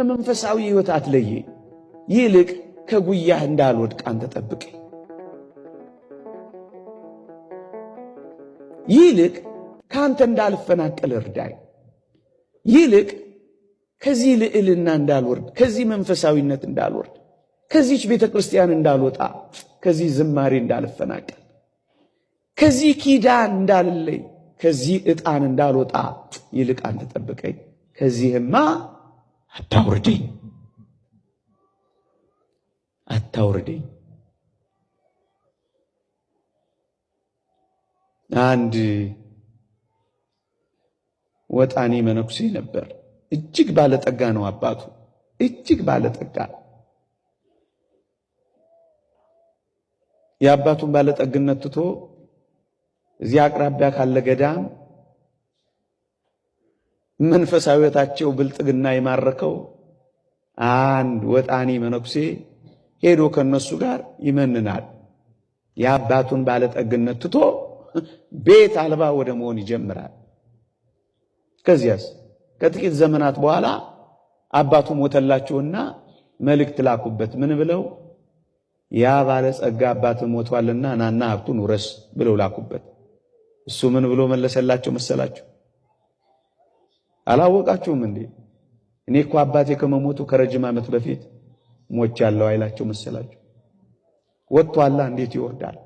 ከመንፈሳዊ ሕይወት አትለየኝ፣ ይልቅ ከጉያህ እንዳልወድቅ አንተ ጠብቀኝ። ይልቅ ከአንተ እንዳልፈናቀል እርዳኝ። ይልቅ ከዚህ ልዕልና እንዳልወርድ፣ ከዚህ መንፈሳዊነት እንዳልወርድ፣ ከዚች ቤተ ክርስቲያን እንዳልወጣ፣ ከዚህ ዝማሬ እንዳልፈናቀል፣ ከዚህ ኪዳን እንዳልለይ፣ ከዚህ ዕጣን እንዳልወጣ ይልቅ አንተ ጠብቀኝ። ከዚህማ አታውርደኝ፣ አታውርደኝ። አንድ ወጣኔ መነኩሴ ነበር። እጅግ ባለጠጋ ነው አባቱ፣ እጅግ ባለጠጋ። የአባቱን ባለጠግነት ትቶ እዚያ አቅራቢያ ካለ ገዳም መንፈሳዊነታቸው ብልጥግና የማረከው አንድ ወጣኔ መነኩሴ ሄዶ ከነሱ ጋር ይመንናል። የአባቱን ባለጠግነት ትቶ ቤት አልባ ወደ መሆን ይጀምራል። ከዚያስ ከጥቂት ዘመናት በኋላ አባቱ ሞተላቸውና መልእክት ላኩበት። ምን ብለው? ያ ባለጸጋ አባት ሞቷልና ናና ሀብቱን ውረስ ብለው ላኩበት። እሱ ምን ብሎ መለሰላቸው መሰላችሁ? አላወቃችሁም እንዴ? እኔ እኮ አባቴ ከመሞቱ ከረጅም ዓመት በፊት ሞቻለሁ አይላቸው መሰላችሁ? ወጥቷላ እንዴት ይወርዳል?